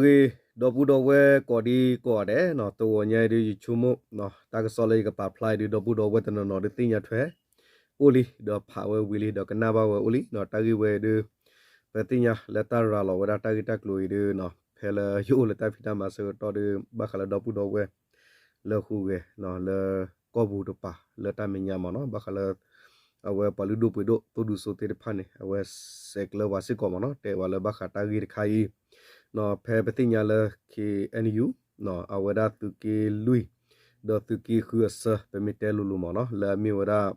ဂ့ၤ ဒီပုၢ်ဒီဝဲၢ်ကိးဒံကိးဂၤဒဲးနီၤ, တဂီၤညါအံၤဒုး ယဆိကမိၣ် တၢ်ကစီၣ်လၢယကပာ်ဖျါအံၤဒုး ဒီပုၢ်ဒီဝဲၢ်တနီၤနီၤဒုးသ့ၣ်ညါထွဲအိၣ်လံ ဒီးဖးဝဲဝံၤလံ ဒီးကနၣ်ဘၣ်ဝဲအိၣ်လံနီၤ. တၢ်ဂ့ၢ်ဝဲအံၤဒုး ပသ့ၣ်ညါလၢတၢ်ရၤလီၤဝဲဒၣ်တၢ်ဂ့ၢ်တၢ်ကျိၤအံၤဒုးနီၤ, ဖဲလၢယအိၣ်လၢတၢ်ဖံးတၢ်မၤဆၢကတီၢ်ဒုး ဘၣ်ဃးလၢဒီပုၢ်ဒီဝဲၢ် လၢဟူးဂဲၤနီၤ လၢကီၢ်ပူၤတပၤလၢတၢ်မဲာ်ညါမ့ၢ်နီၤ, ဘၣ်ဃးလၢ အဝဲပှၤလုၢ်ဒိၣ်ပှ့ၤဒိၣ်သိၣ်ဒူစိသ့ၣ်တဖၣ်န့ၣ် အဝဲစဲးကျၢဝဲစ့ၢ်ကီးမ့ၢ်နီၤ, တဲဝဲလၢဘၣ်ဃးတၢ်ဂ့ၢ်တခါအံၤ ဖဲပသ့ၣ်ညါလၢ ခ့ၣ်အဲၣ်ယူၣ် အဝဲဒၣ်သုးက့လွံၢ် ဒီးသုးက့ဃုအဆၢ ပမ့ၢ်တဲလိၤလိၤမ့ၢ်နီၤ, လၢအမ့ၢ်ဝဲဒၣ်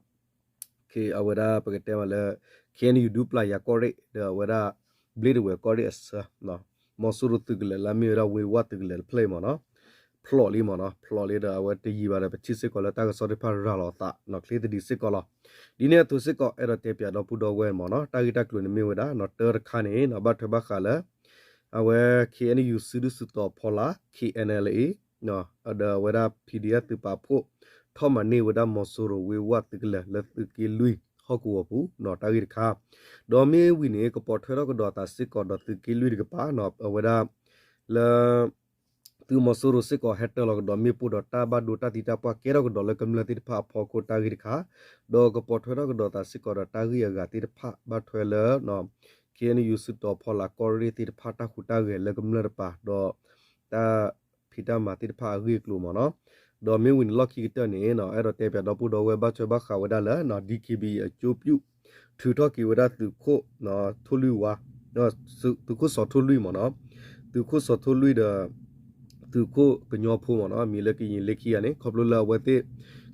ခ့ၣ် အဝဲဒၣ်ပကတဲမးလၢ ခ့ၣ်အဲၣ်ယူၣ် ဒူပျၢ်ယၤကီၢ်ရ့ၣ် ဒီးအဝဲဒၣ် ဘျ့ဒဝဲၢ်ကီၢ်ရ့ၣ်အဆၢ မီၤစိရိၤသုးကလၢၤလၢအမ့ၢ်ဝဲဒၣ်ဝ့ၢ်ဝၣ်သုးကလၢၤတဖျၢၣ်အံၤမ့ၢ်နီၤ, ဖျိးလံမ့ၢ်နီၤ, ဖျိးလံဒီး အဝဲတယံာ်ဘၣ်ဒီး ပထံၣ်စ့ၢ်ကီးလၢတၢ်ကစီၣ်သ့ၣ်တဖၣ်ရၤလီၤသးနီၤ ချ့သဒံးစ့ၢ်ကီးလီၤ. ဒ်န့ၣ်အသိးစ့ၢ်ကီး အဲၣ်ဒိးတဲပၠးဒီပုၢ်ဒီဝဲၢ်မ့ၢ်နီၤ, တၢ်ဂ့ၢ်တၢ်ကျိၤန့ၣ်မ့ၢ်ဝဲဒၣ်နီၤ တၢတခါန့ၣ်နီၤ ဘၣ်ထွဲဘၣ်ဃးလၢ အဝဲ ခ့ၣ်အဲၣ်ယူၣ် စုဒုၣ်စုတီၤဖီလာ် ခ့ၣ်အဲၣ်အဲလ်အ့ ဒီးအဝဲဒၣ် ပီၣ်ဒီအ့ၣ် သုးပာ်ဖှိၣ် ထီၣ်မၤန့ၢ်ဝဲဒၣ်မီၤစိရိၤဝ့ၢ်ဝၣ်သုးကလၢၤလၢသုးက့လွံၢ်ဟီၣ်ကဝီၤပူၤနီၤ တၢ်ဂ့ၢ်တခါ, ဒီးမ့ၢ်ဝံၤန့ၣ် ကပိာ်ထွဲထီၣ်ကဒီးသးစ့ၢ်ကီးဒီးသုးက့လွံၢ်တကပၤနီၤ အဝဲဒၣ် လၢ သုးမီၤစိရိၤစ့ၢ်ကီးဟဲတၢၢ်လီၤကဒီးမ့ၣ်ပိၢ်ဒီးတၢ်ဘၣ်ဒိတၢ်သံတၢ်ပှၢ်ကဲထီၣ်ကဒီးလၢကမျၢၢ်သ့ၣ်တဖၣ်အဖီခိၣ်တၢ်ဂ့ၢ်တခါ, ဒီးကပိာ်ထွဲထီၣ်ကဒီးသးစ့ၢ်ကီးဒီးတၢ်ဂ့ၢ်အဂၤသ့ၣ်တဖၣ် ဘၣ်ထွဲလၢ ခ့ၣ်အဲၣ်ယူၣ် စုတီၤဖီလာ်ကီၢ်ရ့ၣ်သ့ၣ်တဖၣ် တၢ်ဟူးတၢ်ဂဲၤလၢကမျၢၢ်တပၤ ဒီး တၢ်ဖံးတၢ်မၤသ့ၣ်တဖၣ်အဂ့ၢ်အကျိၤမ့ၢ်နီၤ, ဒီးမ့ၢ်ဝံၤန့ၣ်လီၢ်ခံကတၢၢ်န့ၣ်နီၤ အဲၣ်ဒိးတဲပၠးဒီပုၢ်ဒီဝဲၢ်ဘၣ်ထွဲဘၣ်ဃးဝဲဒၣ်လၢ DKBA အကၠိပျူၣ် ထုးထီၣ်က့ၤဝဲဒၣ်သုးခိၣ် ထိၣ်လွံၢ်ဝါ သုးခိၣ်စီၤထိၣ်လွံၢ်မ့ၢ်နီၤ, သုးခိၣ်စီၤထိၣ်လွံၢ်ဒီး သုးခိၣ်ကညီဖိမ့ၢ်နီၤ မံၤလၢကယံာ်လၢခံဂၤန့ၣ် ခီဖျိလၢအဝဲသ့ၣ်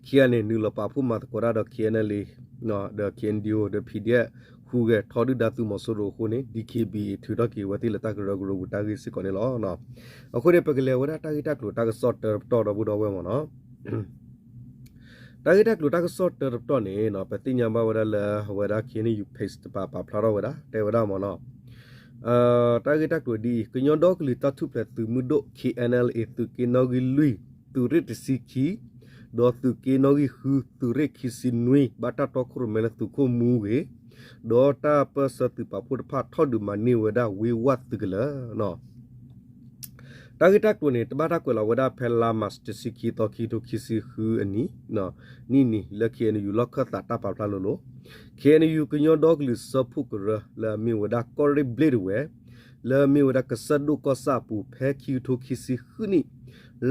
ခံဂၤန့ၣ် နုာ်လီၤပာ်ဖှိၣ်မၤသကိးတၢ်ဒီး KNLA ဒီး KNDO ဒီး PDF ဟူးဂဲၤထီဒုၣ်ဒါသုးမီၤစိရိၤအဃိန့ၣ် DKBA ထုးထီၣ်က့ၤဝဲသ့ၣ်လၢတၢ်ကရၢကရိပူၤတၢ်ဂ့ၢ်စ့ၢ်ကီးန့ၣ်လီၤ. အဃိန့ၣ် ပကလဲၤဝဲဒၣ်တၢ်ဂ့ၢ်တၢ်ကျိၤတၢ်ကစီၣ်တၢတပတီၢ်ဒီပုၢ်ဒီဝဲၢ်မ့ၢ်နီၤ တၢ်ဂ့ၢ်တၢ်ကျိၤတၢ်ကစီၣ်တၢတပတီၢ်န့ၣ် ပသ့ၣ်ညါဘၣ်ဝဲဒၣ်လၢအဝဲဒၣ် KNU page တပၤပာ်ဖျါထီၣ်ဝဲဒၣ် တဲဝဲဒၣ်မ့ၢ်နီၤ တၢ်ဂ့ၢ်တၢ်ကျိၤဒ်အံၤ ကညီဒီကလုာ်တၢ်ထူၣ်ဖျဲးသုးမုၢ်ဒိၣ် KNLA သုးက့နီၣ်ဂံၢ်လွံၢ် သုးရ့ၣ်တဆံခံ ဒီးသုးက့နီၣ်ဂံၢ်ဃု သုးရ့ၣ်ခံဆံနွံ ဘၣ်တၢ်တီခိၣ်ရိၣ်မဲလၢသုးခိၣ်မူဂ့ၤ ဒီးတၢ်ပၢၢ်ဆၢသုးပာ်ဖှိၣ်တဖၣ်ထီၣ်ဒုးမၤန့ၢ်ဝဲဒၣ်ဝ့ၢ်ဝၣ်သုးကလၢၤ တၢ်ဂ့ၢ်တၢ်ကျိၤန့ၣ် တဘၣ်တၢ်ကွဲးလီၤဝဲဒၣ်ဖဲလါမးတဆံခံသီ ခံကထိခံဆံဃုအနံၤ နံၣ်နံၤလၢ KNU လီၢ်ခၢၣ်သးတၢ်ပာ်ဖျါလိၤလိၤ KNU ကညီဒီကလုာ်စၢဖှိၣ်ကရၢ လၢအမ့ၢ်ဝဲဒၣ်ကီၢ်ရ့ၣ်ဘျ့ဒဝဲၢ် လၢအမ့ၢ်ဝဲဒၣ်ကစၢၢ်ဒိၣ်ကီၢ်ဆၣ်အပူၤ ဖဲခံကထိခံဆံဃုနံၣ်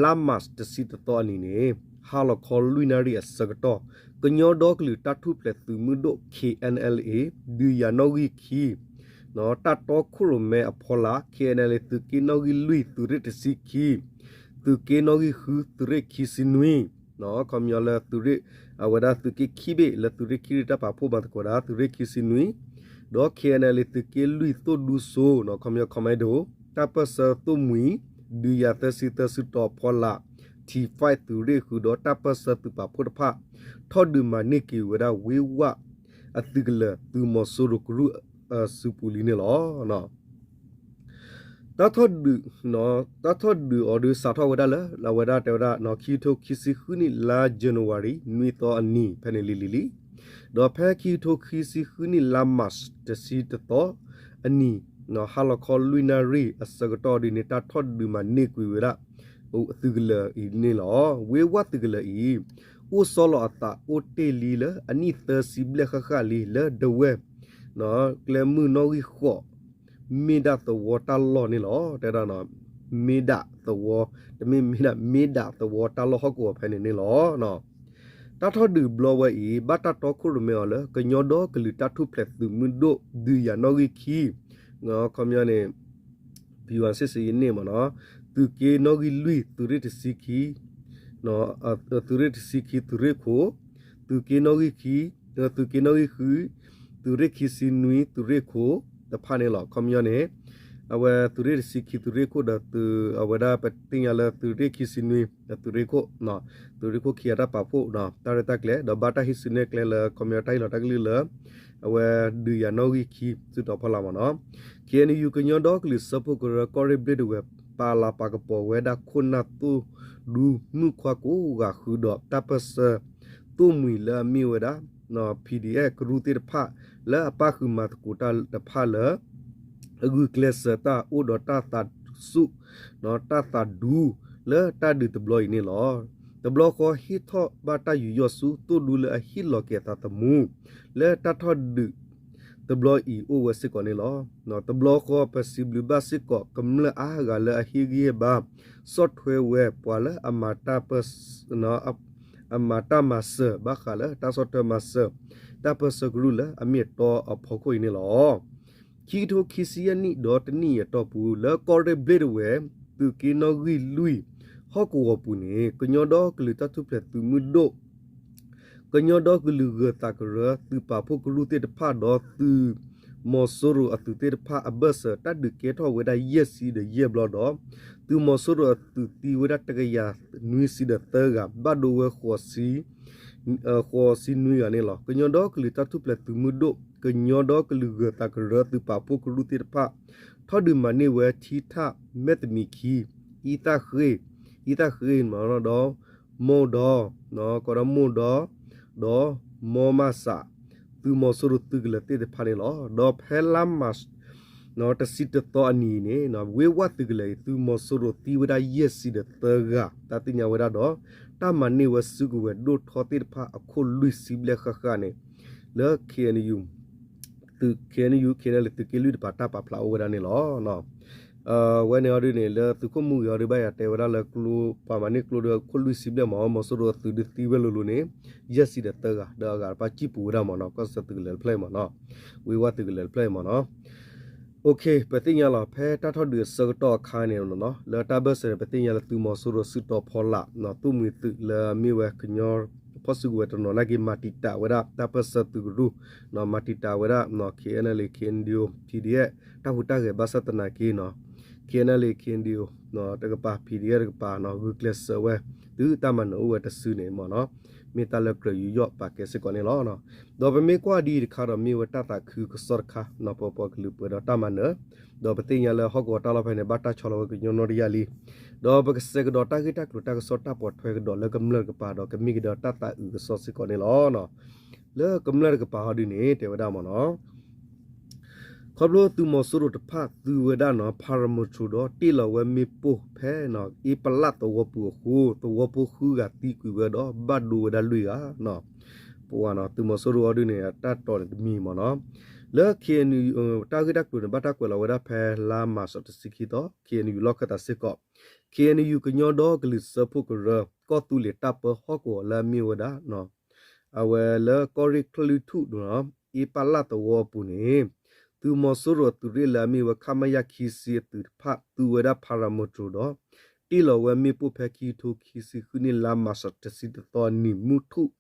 လါမးတဆံတသီအနံၤန့ၣ် ဟါလီၤခီလွံၢ်နၣ်ရံၣ်အဆၢကတီၢ် ကညီဒီကလုာ်တၢ်ထူၣ်ဖျဲးသုးမုၢ်ဒိၣ် KNLA ဒုးယၤနီၣ်ဂံၢ်ခံ တၢ်တီခိၣ်ရိၣ်မဲအဖီလာ် KNLA သုးက့နီၣ်ဂံၢ်လွံၢ် သုးရ့ၣ်တဆံခံ သုးက့နီၣ်ဂံၢ်ဃု သုးရ့ၣ်ခံဆံနွံ ခီပညီလၢသုးရ့ၣ် အဝဲဒၣ်သုးက့ခံဘ့ၣ် လၢသုးရ့ၣ်ခံဘ့ၣ်တၢ်ပာ်ဖှိၣ်မၤသကိးဒၣ် သုးရ့ၣ်ခံဆံနွံ ဒီး KNLA သုးက့လွံၢ်သိၣ်ဒူစိ ခီပညီ commando တၢ်ပၢၢ်ဆၢသိၣ်မှံၤ ဒုးယၤသၢဆံသၢစုတီၤဖီလာ် ထံၣ်ဖၣ်သုးရ့ၣ်ဃု ဒီးတၢ်ပၢၢ်ဆၢသုးပာ်ဖှိၣ်တဖၣ် ထီၣ်ဒုးမၤန့ၢ်က့ၤဝဲဒၣ်ဝ့ၢ်ဝၣ်အသုးကလၢၤ သုးမီၤစိရိၤကရူၢ်အစုပူၤလံန့ၣ်လီၤ. တၢ်ထီၣ်ဒုး တၢ်ထီၣ်ဒုးအီၤဒုးစးထီၣ်ဝဲဒၣ်လၢ အဝဲဒၣ်တဲဝဲဒၣ် ခံကထိခံဆံဃုနံၣ်လါ January နွံသီအနံၤ ဖဲန့ၣ်လံလံလံ ဒီးဖဲခံကထိခံဆံဃုနံၣ်လါမးတဆံတသီအနံၤ ဟါလီၤခီလွံၢ်နၣ်ရံၣ်အဆၢကတီၢ်ဒ်န့ၣ် တၢ်ထီၣ်ဒုးမၤန့ၢ်ကွံာ်ဝဲဒၣ် သုးကလၢၤအံၤန့ၣ်လီၤ. ဝ့ၢ်ဝၣ်သုးကလၢၤအံၤ အိၣ်ဆီလီၤအသးအိၣ်တ့ၢ်လံလၢအနံၣ်သၢဆံဘျဲၣ်ဃၣ်ဃၣ်လံလၢဒဝဲၢ် ကျဲမုၢ်နီၣ်ဂံၢ်ဃိး မ့ၢ်ဒၣ်သဝီတၢ်လီၢ်န့ၣ်လီၤ. တဲဒၣ် မ့ၢ်ဒၣ်သဝီ တမ့ၢ်မ့ၢ်ဒၣ် မ့ၢ်ဒၣ်သဝီတၢ်လီၢ်ဟီၣ်ကဝီၤဖဲန့ၣ်န့ၣ်လီၤ. တၢ်ထီၣ်ဒုးဘျီဝဲအံၤ ဘၣ်တၢ်တီခိၣ်ရိၣ်မဲအီၤလၢ ကညီဒီကလုာ်တၢ်ထူၣ်ဖျဲးသုးမုၢ်ဒိၣ် ဒုးယၤနီၣ်ဂံၢ်ခံ ခီပညီန့ၣ် ပယီၤစ့ၣ်စ့ၣ်ယန့ၣ်မ့ၢ်နီၤ သုးက့နီၣ်ဂံၢ်လွံၢ် သုးရ့ၣ်တဆံခံ သုးရ့ၣ်တဆံခံ သုးရ့ၣ်ခိၣ် သုးက့နီၣ်ဂံၢ်ခံ သုးက့နီၣ်ဂံၢ်ဃု သုးရ့ၣ်ခံဆံနွံ သုးရ့ၣ်ခိၣ်တဖၣ်န့ၣ်လီၤ. ခီပညီန့ၣ် အဝဲသုးရ့ၣ်တဆံခံ သုးရ့ၣ်ခိၣ်ဒီး အဝဲဒၣ်ပသ့ၣ်ညါလၢသုးရ့ၣ်ခံဆံနွံ သုးရ့ၣ်ခိၣ် သုးရ့ၣ်ခိၣ်ခံဂၤတၢ်ပာ်ဖှိၣ် တၢ်ရဲၣ်တၢ်ကျဲၤ ဒီးဘၣ်တၢ်ဟံးစုနဲၣ်ကျဲလၢ ခီပညီတၢ်ဟ့ၣ်လီၤတၢ်ကလုၢ်လၢ အဝဲဒုးယၤနီၣ်ဂံၢ်ခံ စုတီၤဖီလာ်မ့ၢ်နီၤ ခ့ၣ်အဲၣ်ယူၣ် ကညီဒီကလုာ်စၢဖှိၣ်ကရၢ ကီၢ်ရ့ၣ်ဘျ့ဒဝဲၢ် ပာ်လၤပာ်ကပီၤဝဲဒၣ်ခိၣ်နၢ်သိၣ်ဒူမုၣ်ခွါကိးဂၤဃုာ်ဒီး တၢ်ပၢၢ်ဆၢသိၣ်မှံၤလၢအမ့ၢ်ဝဲဒၣ် PDF ကရူၢ်သ့ၣ်တဖၣ် လၢအပၣ်ဃုာ်မၤသကိးတၢ်တဖၣ်လၢ အဂုာ်ကျဲးစၢးတၢ်အိၣ်ဒီးတၢ်သး ဆူၣ် တၢ်သးဒူလၢတၢ်ဒုးတဘျီအံၤန့ၣ်လီၤ. တဘျီဃီဟ့ၣ်ထီၣ်ဘၣ်တၢ်ယူးယီၣ်ဆူသိၣ်ဒူလၢအဟ့ၣ်လီၤက့ၤအသးသမူ လၢတၢ်ထီၣ်ဒုးတဘျီအံၤအိၣ်ဝဲစ့ၢ်ကီးန့ၣ်လီၤ. တဘျီဃီပစံးဘျုးဘၣ်စ့ၢ်ကီးကမျၢၢ်အါဂၤလၢအဟ့ၣ်ဂံၢ်ဟ့ၣ်ဘါ ဆီၣ်ထွဲဝဲပှၤလၢအမၤတၢ်ပၢ အမၤတၢ်မၤစၢၤဘၣ်ဃးလၢတၢ်ဆီၣ်ထွဲမၤစၢၤ တၢ်ပၢဆှၢကရူၢ်လၢအမ့ၢ်အတီအဖီခိၣ်အံၤန့ၣ်လီၤ. ခံကထိခံဆံယဲၢ်နံၣ်ဒီးတနံၣ်အံၤအတီၢ်ပူၤ လၢကီၢ်ရ့ၣ်ဘျ့းဒဝဲၢ် သုးက့နီၣ်ဂံၢ်လွံၢ် ဟီၣ်ကဝီၤပူၤန့ၣ် ကညီဒီကလုာ်တၢ်ထူၣ်ဖျဲးသုးမုၢ်ဒိၣ် ကညီဒီကလုာ်ဂၢၤသးကရၢ သုးပာ်ဖှိၣ်ကရူၢ်သ့ၣ်တဖၣ်ဒီးသုးမီၤစိရိၤအသုးသ့ၣ်တဖၣ်အဘၢၣ်စၢၤ တၢ်ဒုးကဲထီၣ်ဝဲဒၣ်ယဲၢ်ဆံဒီးယဲၢ်ဘျီဒီး သုးမီၤစိရိၤအသုးသံဝဲဒၣ်တကယၤနွံဆံဒီးသၢဂၤ ဘၣ်ဒိဝဲ ဃိးဆံနွံဂၤန့ၣ်လီၤ. ကညီဒီကလုာ်တၢ်ထူၣ်ဖျဲးသုးမုၢ်ဒိၣ် ကညီဒီကလုာ်ဂၢၤသးကရၢ သုးပာ်ဖှိၣ်ကရူၢ်သ့ၣ်တဖၣ် ထီၣ်ဒုးမၤန့ၢ်ဝဲထံထၣ်မဲာ်တမံၤခံ အံသၣ်ဃ့ၢ် အံသၣ်ဃ့ၢ်မ့ၢ်ဒီး မိၢ်ဒီး ကီးဒီးမိၢ်ဒီး ဒီးမီၢ်မၢ်စး သုးမီၤစိရိၤသုးကလၢၤသ့ၣ်တဖၣ်န့ၣ်လီၤ. ဒီးဖဲလါမး တဆံတသီအနံၤအံၤန့ၣ် ဝ့ၢ်ဝၣ်သုးကလၢၤအံၤ သုးမီၤစိရိၤသံဝဲဒၣ်ယဲၢ်ဆံဒီးသၢဂၤ တၢ်သ့ၣ်ညါဝဲဒၣ်ဒီး တၢ်မၤန့ၢ်ဝဲစုကဝဲၤဒိၣ်ထီသ့ၣ်တဖၣ်အခိၣ်လွံၢ်ဆံဘျဲၣ်ဃၣ်ဃၣ်န့ၣ် လၢ KNU သုး KNU KNLA သုးက့လွံၢ်တပၤတၢ်ပာ်ဖျါအိၣ်ဝဲဒၣ်န့ၣ်လီၤ. အဝဲန့ၣ်အီၤဒုန့ၣ် လၢသုးခိၣ်မူဂ့ၤအီၤဒုဘၣ်ယၤတဲဝဲဒၣ်လၢကျိ ပှၤမၤန့ၢ်ကျိဒီးခိၣ်လွံၢ်ဆံဘျဲၣ်မ့ၢ် မီၤစိရိၤအသုးဒုသံဝဲလိၤလိၤန့ၣ် ယဲၢ်ဆံဒီးသၢဂၤ ဒီးအဂၤတဖၣ်စံၣ်ပူၤဝဲဒၣ်မ့ၢ်နီၤ ကီၢ်ဆၢသုးကလၢၤတဖျၢၣ်အံၤမ့ၢ်နီၤ ဝ့ၢ်ဝၣ်သုးကလၢၤတဖျၢၣ်အံၤမ့ၢ်နီၤ ပသ့ၣ်ညါလီၤ ဖဲတၢ်ထီၣ်ဒုးအဆၢကတီၢ်အခါန့ၣ်လီၤ လၢတၢ်ဘၢၣ်စၢၤန့ၣ် ပသ့ၣ်ညါလၢသုးမီၤစိရိၤစုတီၤဖီလာ် သိၣ်မှံၤသုးလၢအမ့ၢ်ဝဲကညီဖီၣ်စုကဝဲၤတနီၤနာ်က့ မၤတံာ်တာ်ဝဲဒၣ် တၢ်ပၢၢ်ဆၢသုးကရူၢ် မၤတံာ်တာ်ဝဲဒၣ် KNLA KNDO PDF တၢ်ဟူးတၢ်ဂဲၤဘၣ်ဆၣ်သနာ်က့နီၤ KNLA KNDO တကပၤ PDF တကပၤ ဂုာ်ကျဲးစၢးဝဲ သုတၢ်မၤနၢၤအိၣ်ဝဲတစုန့ၣ်မ့ၢ်နီၤ မ့ၢ်တၢ်လၢကြၢးယူးယီၣ်ပာ်ကဲစ့ၢ်ကီးန့ၣ်လီၤ. ဒီးပမ့ၢ်ကွၢ်ဒ်အံၤတခါဒီးမ့ၢ်ဝဲတၢ်သးခုကစီၣ်တခါ နီၤ ပပှၤကလုာ်ပှဲၤဒီးတၢ်မၤနၢၤ ဒီးပသ့ၣ်ညါလၢဟီၣ်ကဝီၤတၢ်လီၢ်ဖဲန့ၣ် ဘၣ်တၢ်ဆီလီၤဝဲကညီနီၣ်တယၢ်လံ ဒီးပကဆဲးကဒီးတၢ်ဂ့ၢ်တၢ်ကျိၤတၢ်ကစီၣ်တၢ်ပိာ်ထွဲကဒီးလၢကမျၢၢ်တကပၤဒီးကမ့ၢ်ကဒီးတၢ်သးအုးကစီၣ်စ့ၢ်ကီးန့ၣ်လီၤ. လၢကမျၢၢ်တကပၤဟီဒုန့ၣ် တဲဝဲဒၣ်မ့ၢ်နီၤ ခီဖျိသုးမီၤစိရိၤတဖၣ်သုးဝဲဒၣ်နီၤ ဖၤရမီၤထူးဒီးတ့ၢ်လီၤဝဲမ့ၣ်ပိၢ်ဖဲ အ့ပလၣ်သဝီပူၤအဃိ သဝီဖိဃုဂၤသံကွံာ်ဝဲဒီးဘၣ်ဒိဝဲဒၣ်လွံၢ်ဂၤ ပဝဲနီၤ သုးမီၤစိရိၤအီၤဒုန့ၣ် အတၢ်တီန့ၣ်တမံၤမ့ၢ်နီၤ လၢ KNU တၢ်ဂ့ၢ်တၢ်ကျိၤန့ၣ် ဘၣ်တၢ်ကွဲးလီၤဝဲဒၣ်ဖဲလါမးရှးတဆံခံသီ KNU လီၢ်ခၢၣ်သးစ့ၢ်ကီး KNU ကညီဒီကလုာ်စၢဖှိၣ်ကရၢ ကီၢ်သူလ့ၤတၢ်ပၢဟီၣ်ကဝီၤလၢအမ့ၢ်ဝဲဒၣ် အဝဲလၢကီၢ်ရ့ၣ်ချၢၣ်လွံၢ်ထူၣ်ဒီး အ့ပလၣ်သဝီအပူၤန့ၣ် သုးမီၤစိရိၤအသုးရ့ၣ်လၢအမ့ၢ်ဝဲ ခမရ ခံဆံအသုးတဖၣ် သုးဝဲဒၣ်ဖၤရမီၤထူးဒီး တ့ၢ်လီၤဝဲမ့ၣ်ပိၢ်ဖဲခံကထိခံဆံဃုနံၣ် လါမးရှးတဆံတသီအနံၤ မုၢ်ထူၣ်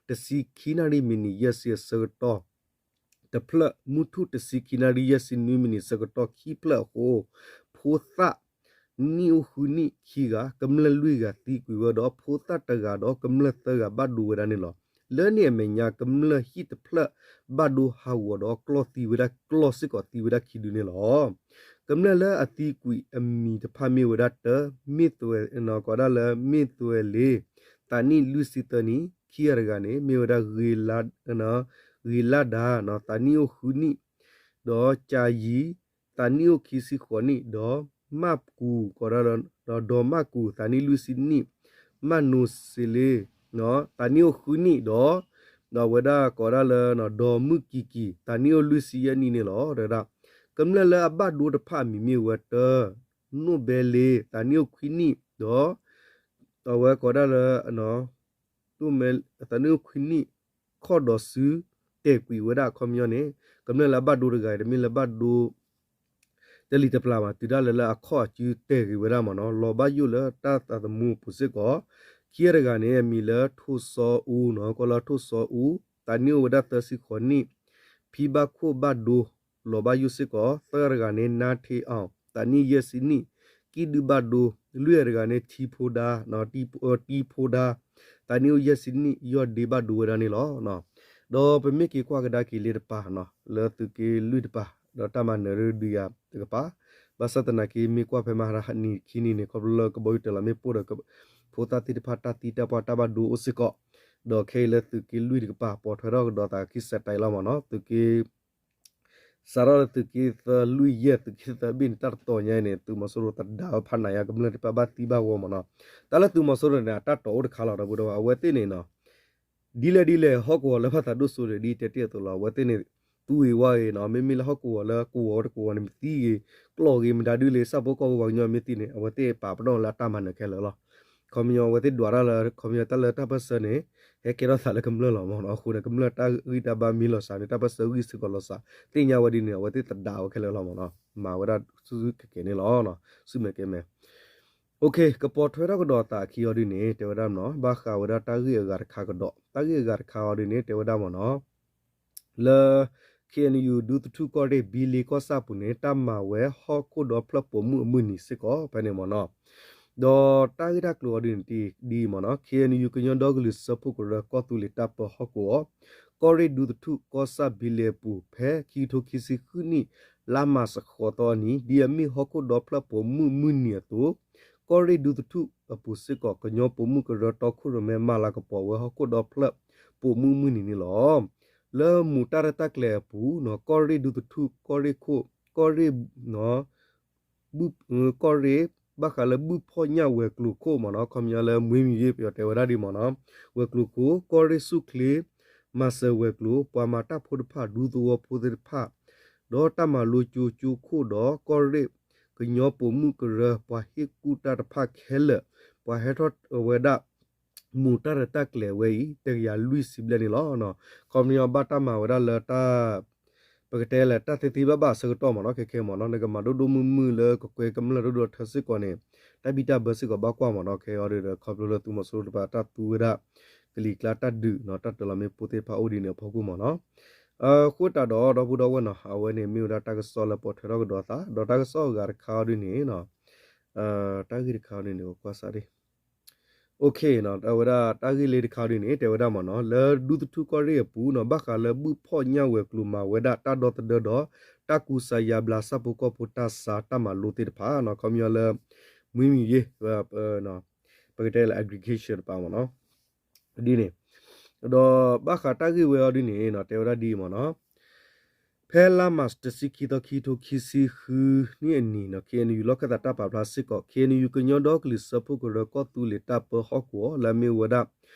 တဆံခံနၣ်ရံၣ်မံးနံးယဲၢ်ဆံအဆၢကတီၢ် တဖျၢၣ် မုၢ်ထူၣ်တဆံခံနၣ်ရံၣ်ယဲၢ်ဆံနွံမံးနံးဆၢကတီၢ်ခံဖျၢၣ်အဃိ ဖိသၣ် နံၣ်အိၣ်ဃုနံၣ်ခံဂၤ ကမျၢၢ်လွံၢ်ဂၤသံကွံာ်ဝဲဒီး ဖိသၣ်တဂၤဒီးကမျၢၢ်သၢဂၤဘၣ်ဒိဝဲဒၣ်န့ၣ်လီၤ. လၢန့ၣ်အမဲာ်ညါ ကမျၢၢ်ဟံၣ်တဖျၢၣ်ဘၣ်ဒိဟးဂီၤဒီးကျီၢ်သံဝဲဒၣ် ကျီၢ်စ့ၢ်ကီးသံဝဲဒၣ်ခံဒုန့ၣ်လီၤ. ကမျၢၢ်လၢအသံကွံာ်အမံၤတဖၣ်မ့ၢ်ဝဲဒၣ်တၢ မ့ၢ်သွဲ ကိးဒၣ်လၢမ့ၢ်သွဲလ့ သးနံၣ်လွံၢ်ဆံသၢနံၣ် ခံဂၤတဂၤန့ၣ် မ့ၢ်ဝဲဒၣ် ဂ့ၤလါဒါ သးနံၣ်အိၣ်ဃုနံၣ် ဒီးကၢ်ယံၤ သးနံၣ်အိၣ်ခံဆံဃိးနံၣ် ဒီးမၢ်ကူၣ် ကိးဒၣ်လၢ ဒီးမၢ်ကူၣ် သးနံၣ်လွံၢ်ဆံနံၣ် မၢ်နိစ့လ့ သးနံၣ်အိၣ်ဃုနံၣ် ဒီး ဒီးဝဲဒၣ်ကိးဒၣ်လၢ ဒီးမုၢ်ကံၤကံၤ သးနံၣ်အိၣ်လွံၢ်ဆံယဲၢ်နံၣ်န့ၣ်လီၤ. တဝဲဒၣ် ကမျၢၢ်လၢအဘၣ်ဒိတဖၣ်အမံၤမ့ၢ်ဝဲတၢ နိၣ်ဘဲလ့ သးနံၣ်အိၣ်ခွံနံၣ် ဒီး အဝဲကိးဒၣ်လၢ သးနံၣ်အိၣ်ခွံနံၣ် ခီၣ်ဒီးစု တဲာ်ကွံာ်ဝဲဒၣ်အခီပညီန့ၣ် ကမျၢၢ်လၢအဘၣ်ဒိတဂၤအံၤ တမ့ၢ်လၢဘၣ်ဒိ တလံၤတပျၢ်ဘၣ် တုၤဒၣ်လဲာ်လၢအခီၣ်အစုတဲာ်ဂ့ၤဝဲဒၣ်မ့ၢ်နီၤ လီၤဘၣ်ယိၣ်လၢတၢ်သးသမူအပူၤစ့ၢ်ကီး ခံဂၤတဂၤန့ၣ် အမံၤလၢထိၣ်စီအူနီၤ ကိးလၢထိၣ်စီအူ သးနံၣ်အိၣ်ဝဲဒၣ်သၢဆံဃိးနံၣ် ဖံဘၣ်ခိၣ်ဘၣ်ဒိ လီၤဘၣ်ယိၣ်စ့ၢ်ကီး သၢဂၤတဂၤန့ၣ် နါထ့အီၣ် သးနံၣ်ယဲၢ်ဆံနံၣ် ကံၣ်ဒုၣ်ဘၣ်ဒိ လွံၢ်ဂၤတဂၤန့ၣ် ထံဖိဒါ တံဖိဒါ သးနံၣ်အိၣ်ယဲၢ်ဆံနံၣ် ယီၢ်ဒ့ဘၣ်ဒိဝဲဒၣ်န့ၣ်လီၤ. ဒီးပမ့ၢ်က့ၤကွၢ်ကဒါက့ၤလၢတပၤ လၢသုးက့လွံၢ်တပၤ ဒီးတၢ်မၤနၢၤဒုးယၤတကပၤ ဘၣ်ဆၣ်သနာ်က့ မ့ၢ်ကွၢ်ဖဲမဟါနံၤခံနံၤန့ၣ် ခီဖျိလၢကဘီယူၤတၢ်လီၤမ့ၣ်ပိၢ်ဒီး ဖိသၣ်သ့ၣ်တဖၣ်တၢ်သံတၢ်ပှၢ်တၢ်ဘၣ်ဒိအိၣ်စ့ၢ်ကီး ဒီးခဲအံၤလၢသုးက့လွံၢ်တကပၤ ပိာ်ထွဲထီၣ်ကဒီးသးခံစဲးတၢ်အံၤလီၤမ့ၢ်နီၤ သုးက့ စးထီၣ်လၢသုးက့သၢလွံၢ်ယဲၢ် သုးက့သၢဘ့ၣ်န့ၣ် တၢ်တတီၤညါအံၤန့ၣ် သုးမီၤစိရိၤသဒါဝဲဖးနးယါ ကမျၢၢ်သ့ၣ်တဖၣ်ဘၣ်သံဘၣ်ဂီၢ်မ့ၢ်နီၤ. တၢ်လၢသုးမီၤစိရိၤန့ၣ် အတၢ်တီၤအိၣ်တခါလီၤ ဒီပုၢ်ဒီဝဲၢ် အဝဲသ့ၣ်န့ၣ်နီၤ ဒ်လဲၣ်ဒ်လဲၣ် ဟီၣ်ကဝီၤလၢဘၣ်သးဒိၣ်စိဒံး ဒ်တဲတ့ၢ်အသိးလီၤ. အဝဲသ့ၣ်န့ၣ် သူဂ့ၤဝါဂ့ၤနီၤ, မ့မ့ၢ်လၢဟီၣ်ကဝီၤလၢကဝီၤတကဝီၤန့ၣ် မ့ၢ်သံဂ့ၤ ကျီၢ်ဂ့ၤ မတၤဒုလဲၣ် ဆၣ်ဖိကီၢ်ဖိပှၤကညီမ့ၢ်သံန့ၣ် အဝဲသ့ၣ်ပာ်ပနီၣ်လၢအတၢ်မၤနၢၤခဲလၢာ်လီၤ. ခီပညီအဝဲသ့ၣ်ဒွးတၢ်လၢ ခီပညီတၢ်လၢတၢ်ပၢၢ်ဆၢန့ၣ် ဟဲကဲထီၣ်သးလၢကမျၢၢ်လီၤမ့ၢ်နီၤ. အဃိန့ၣ် ကမျၢၢ်တၢ်ဂံၢ်တၢ်ဘါမ့ၢ်လီၤစှၤန့ၣ် တၢ်ပၢၢ်ဆၢဂံၢ်စ့ၢ်ကီးလီၤစှၤ သ့ၣ်ညါဝဲဒ်န့ၣ် အဝဲသ့ၣ်သဒါဝဲခဲလၢာ်လီၤမ့ၢ်နီၤ. မၤဝဲဒၣ်ဆူၣ်ဆူၣ်ကဲကဲန့ၣ်လီၤ. ဆူၣ်မဲာ်ကဲမဲာ် ကပီၤထွဲထီၣ်ကဒီးသးအခံအီၤဒ်န့ၣ် တဲဝဲဒၣ်မ့ၢ်နီၤ ဘၣ်ဃးဝဲဒၣ်တၢ်ဂ့ၢ်အဂၤတခါကဒီး တၢ်ဂ့ၢ်အဂၤတခါအီၤဒ်န့ၣ် တဲဝဲဒၣ်မ့ၢ်နီၤ လၢ ခ့ၣ်အဲၣ်ယူၣ် ဒူသထူၣ်ကီၢ်ရ့ၣ် ဘံလ့ကီၢ်ဆၣ်ပူၤန့ၣ် တၢ်မၤဝဲဟီၣ်ခိၣ်ဒီဖျၢၣ်ပိာ်မုၣ်အမုၢ်နံၤစ့ၢ်ကီး ဖဲန့ၣ်မ့ၢ်နီၤ. ဒီးတၢ်ဂ့ၢ်တၢ်ကျိၤအီၤဒ်န့ၣ်ဒ်အံၤမ့ၢ်နီၤ ခ့ၣ်အဲၣ်ယူၣ် ကညီဒီကလုာ်စၢဖှိၣ်ကရၢ ကီၢ်သူလ့ၤတၢ်ပၢဟီၣ်ကဝီၤ ကီၢ်ရ့ၣ်ဒူသထူၣ်ကီၢ်ဆၣ်ဘံလ့အပူၤ ဖဲခံကထိခံဆံဃုနံၣ် လါမၢ်ၡးဃိးသီအနံၤ ဒ်အမ့ၢ်ဟီၣ်ခိၣ်ဒီဖျၢၣ်ပိာ်မုၣ်မုၢ်နံၤအသိး ကီၢ်ရ့ၣ်ဒူသထူၣ်အပူၤစ့ၢ်ကီး ကညီပိာ်မုၣ်ကရၢတီခိၣ်ရိၣ်မဲ မၤလၤကပီၤဝဲဟီၣ်ခိၣ်ဒီဖျၢၣ်ပိာ်မုၣ်မုၢ်နံၤန့ၣ်လီၤ. လၢမူးတၢ်ရဲၣ်တၢ်ကျဲၤအပူၤ ကီၢ်ရ့ၣ်ဒူသထူၣ် ကီၢ်ရ့ၣ်ခိၣ် ကီၢ်ရ့ၣ် ဘု ကီၢ်ရ့ၣ် ဘၣ်ဃးလၢဘုဖီၣ်ညၣ်ဝဲၤကျိၤခိၣ်မ့ၢ်နီၤ ခီပညီလၢမှံမံၤယ့ၢ် ပယီၤတဲဝဲဒၣ်ဒ်မ့ၢ်နီၤ ဝဲၤကျိၤခိၣ် ကီၢ်ရ့ၣ်ဆူၣ်ချ့ မၤစၢၤဝဲၤကျိၤ ပှၤမၤတၢ်ဖိတဖၣ် ဒူသဝီဖိသ့ၣ်တဖၣ် ဒီးတၢ်မၤလိကၠိကၠိခိၣ်ဒီး ကီၢ်ရ့ၣ်ကညီပိာ်မုၣ်ကရၢ ပှၤဟ့ၣ်ကူၣ်တၢ်တဖၣ်ခဲလၢာ် ပှၤဟဲထီၣ်ဝဲဒၣ် မူးတၢ်ရဲၣ်တၢ်ကျဲၤဝဲအံၤ တကယၤလွံၢ်ဆံဘျဲၣ်န့ၣ်လီၤ. ခီပညီဘၣ်တၢ်မၤဝဲဒၣ်လၢတၢ် ပကတဲလၢတၢ်သ့သ့ဘၣ်ဘၣ်အဆၢကတီၢ်မ့ၢ်နီၤ ခဲခဲမ့ၢ်နီၤ နကမၤဒိၣ်ဒိၣ်မုၢ်မုၢ်လၢကကွဲကမျၢၢ်ဒိၣ်ဒိၣ်ထၢစ့ၢ်ကီးန့ၣ် တၢ်ဘံၣ်တၢ်ဘၢစ့ၢ်ကီးဘၣ်ကွၢ်မ့ၢ်နီၤ ခဲအံၤဒီး ခီဖျိလၢသုးမီၤစိရိၤတဖၣ်တၢ်သူဝဲဒၣ် ကလံၤကျါတၢ်ဒုးနီၤ တၢ်တၢၤလီၤမ့ၣ်ပိၢ်သ့ၣ်တဖၣ်အိၣ်ဒ်န့ၣ်အဖီခိၣ်မ့ၢ်နီၤ အဃိသတးဒီးဒီပုၢ်ဒီဝဲၢ်နီၤ အဝဲန့ၣ်မ့ၢ်ဝဲဒၣ်တၢ်ကစီၣ်လၢပိာ်ထွဲထီၣ်ကဒီးသး ဒီးတၢ်ကစီၣ်အဂၤတခါအီၤဒ်န့ၣ် တၢ်ဂ့ၢ်တခါအီၤဒ်န့ၣ် ကွၢ်စၢ်ဒ် အဝဲဒၣ်တၢ်ဂ့ၢ်လၢတခါအီၤဒ်န့ၣ် တဲဝဲဒၣ်မ့ၢ်နီၤ လၢဒူသထူၣ်ကီၢ်ရ့ၣ်အပူၤနီၤ ဘၣ်ဃးလၢဘုၣ်ဖီၣ်ညၣ်ဝဲၤကျိၤမၤဝဲဒၣ်တၢ်ဒီသဒၢဒီး တၢ်ကူစါယါဘျါဆၣ်ဖိကီၢ်ဖိတၢ်ဆါတၢ်မၤလိသ့ၣ်တဖၣ်နီၤ ခီပညီလၢ မှံမံၤယ့ၢ် ပကတဲလၢ aggregation တပၤမ့ၢ်နီၤ ဒ်န့ၣ် ဒီးဘၣ်ဃးတၢ်ဂ့ၢ်ဝဲအီၤဒ်န့ၣ်နီၤ တဲဝဲဒၣ်ဒ်အံၤမ့ၢ်နီၤ ဖဲလါမၢ်ၡးတဆံခံသီ ခံကထိခံဆံဃုနံၣ်အနံၤနီၤ ခ့ၣ်အဲၣ်ယူၣ် လီၢ်ခၢၣ်သးတၢ်ပာ်ဖျါစ့ၢ်ကီး ခ့ၣ်အဲၣ်ယူၣ် ကညီဒီကလုာ်စၢဖှိၣ်ကရၢကီၢ်သူလ့ၤတၢ်ပၢဟီၣ်ကဝီၤ လၢအမ့ၢ်ဝဲဒၣ်